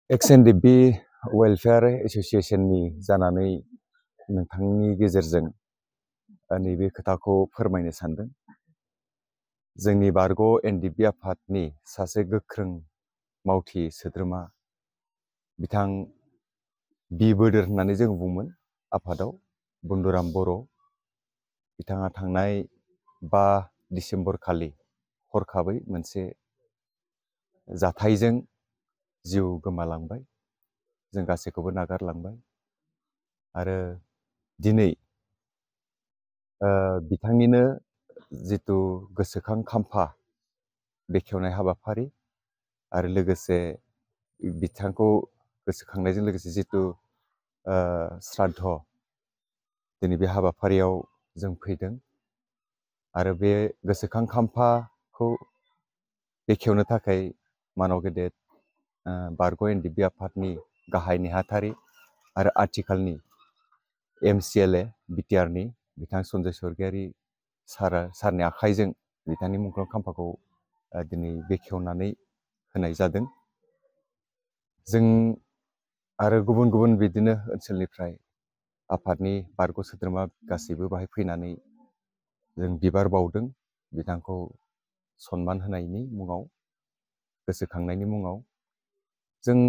XNDP welfare एसोसिएशननि जानानै नोंथांनि गेजेरजों नैबे खोथाखौ फोरमायनो सानदों। जोंनि बारग' एनडिपि आफादनि सासे गोख्रों मावथि सोद्रोमा बिथां बि बोदोर होननानै जों बुंमोन आफादाव बन्दुराम बर' बिथाङा थांनाय 5 डिसेम्बर खालि हरखाबै मोनसे जाथायजों जिउ गोमालांबाय। जों गासैखौबो नागारलांबाय आरो दिनै बिथांनिनो जितु गोसोखां खाम्फा बेखेवनाय हाबाफारि आरो लोगोसे बिथांखौ गोसोखांनायजों लोगोसे जितु श्राद्ध दिनै बे हाबाफारियाव जों फैदों आरो बे गोसोखां खाम्फाखौ बेखेवनो थाखाय मानव गेदेर बारग' एनडिपि आफादनि गाहाय नेहाथारि आरो आथिखालनि MCLA बिटिआरनि बिथां सन्जय स्वर्गियारि सारनि आखाइजों बिथांनि मुंख्लं खाम्फाखौ दिनै बेखेवनानै होनाय जादों। जों आरो गुबुन गुबुन बिदिनो ओनसोलनिफ्राय आफादनि बारग' सोद्रोमा गासैबो बाहाय फैनानै जों बिबार बावदों बिथांखौ सनमान होनायनि मुङाव गोसोखांनायनि मुङाव जों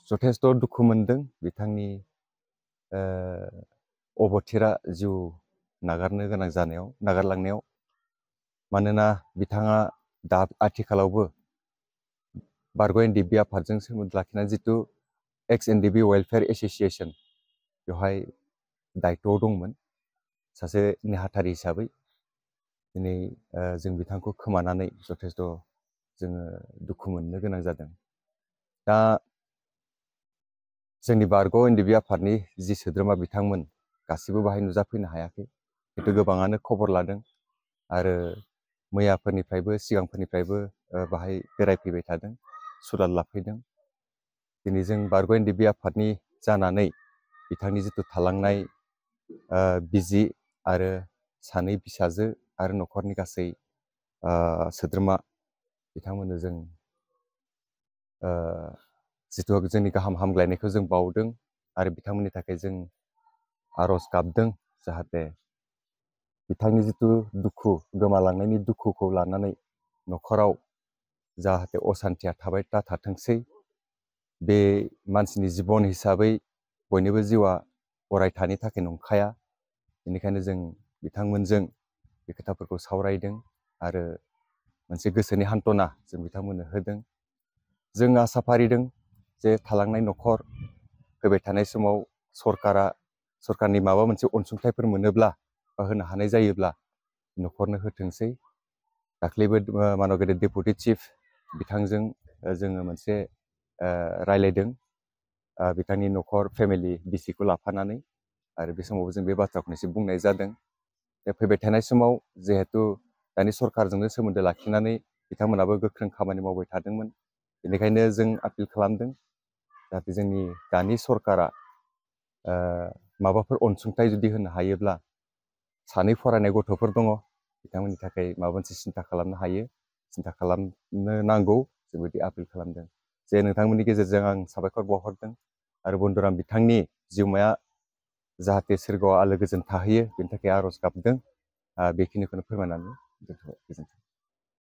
जथेस्थ' दुखु मोनदों बिथांनि अबथिरा जिउ नागारनो गोनां जानायाव नागारलांनायाव मानोना बिथाङा दा आथिखालावबो बारग' एनडिपि आफादजों सोमोन्दो लाखिनानै जितु XNDP वेलफेयार एसोसिएशन बेवहाय दायथ'आव दंमोन सासे नेहाथारि हिसाबै दिनै जों बिथांखौ खोमानानै जथेस्थ' जोङो दुखु मोननो गोनां जादों। दा जोंनि बारग' एनडिपि आफादनि जि सोद्रोमा बिथांमोन गासिबो बाहाय नुजाफैनो हायाखै खिन्थु गोबाङानो खबर लादों आरो मैयाफोरनिफ्रायबो सिगांफोरनिफ्रायबो बाहाय बेरायफैबाय थादों सुलाद लाफैदों। दिनै जों बारग' एनडिपि आफादनि जानानै बिथांनि जितु थालांनाय बिसि आरो सानै फिसाजो आरो न'खरनि गासै सोद्रोमा बिथांमोननो जों जितु जोंनि गाहाम हामग्लायनायखौ जों बावदों आरो बिथांमोननि थाखाय जों आर'ज गाबदों जाहाथे बिथांनि जितु दुखु गोमालांनायनि दुखुखौ लानानै न'खराव जाहाथे असान्थिया थाबाय थाथोंसै। बे मानसिनि जिबन हिसाबै बयनिबो जिउआ अरायथानि थाखाय नंखाया बेनिखायनो जों बिथांमोनजों बे खोथाफोरखौ सावरायदों आरो मोनसे गोसोनि हान्थना जों बिथांमोननो होदों। जों आसा फारिदों जे थालांनाय न'खर फैबाय थानाय समाव सरकारनि माबा मोनसे अनसुंथाइफोर मोनोब्ला बा होनो हानाय जायोब्ला न'खरनो होथोंसै। दाख्लैबो मानव गेदेर डेपुटि चिफ बिथांजों जोङो मोनसे रायलायदों बिथांनि न'खर फेमिलि बिसिखौ लाफानानै आरो बे समावबो जों बे बाथ्राखौनो एसे बुंनाय जादों। फैबाय थानाय समाव जिहेतु दानि सरकारजोंनो सोमोन्दो लाखिनानै बिथांमोनाबो गोख्रों खामानि मावबाय थादोंमोन बेनिखायनो जों आपिल खालामदों जाहाथे जोंनि दानि सरकारा माबाफोर अनसुंथाइ जुदि होनो हायोब्ला सानै फरायनाय गथ'फोर दङ बिथांमोननि थाखाय माबा मोनसे सिन्था खालामनो हायो सिन्था खालामनो नांगौ जों बिदि आपिल खालामदों। जे नोंथांमोननि गेजेरजों आं साबायखर बावहरदों आरो बन्दुराम बिथांनि जिउमाया जाहाथे सोरगोआव आलो गोजोन थाहैयो बेनि थाखाय आर'ज गाबदों। बेखिनिखौनो फोरमायनानै दोनथ'बाय। गोजोन्थों।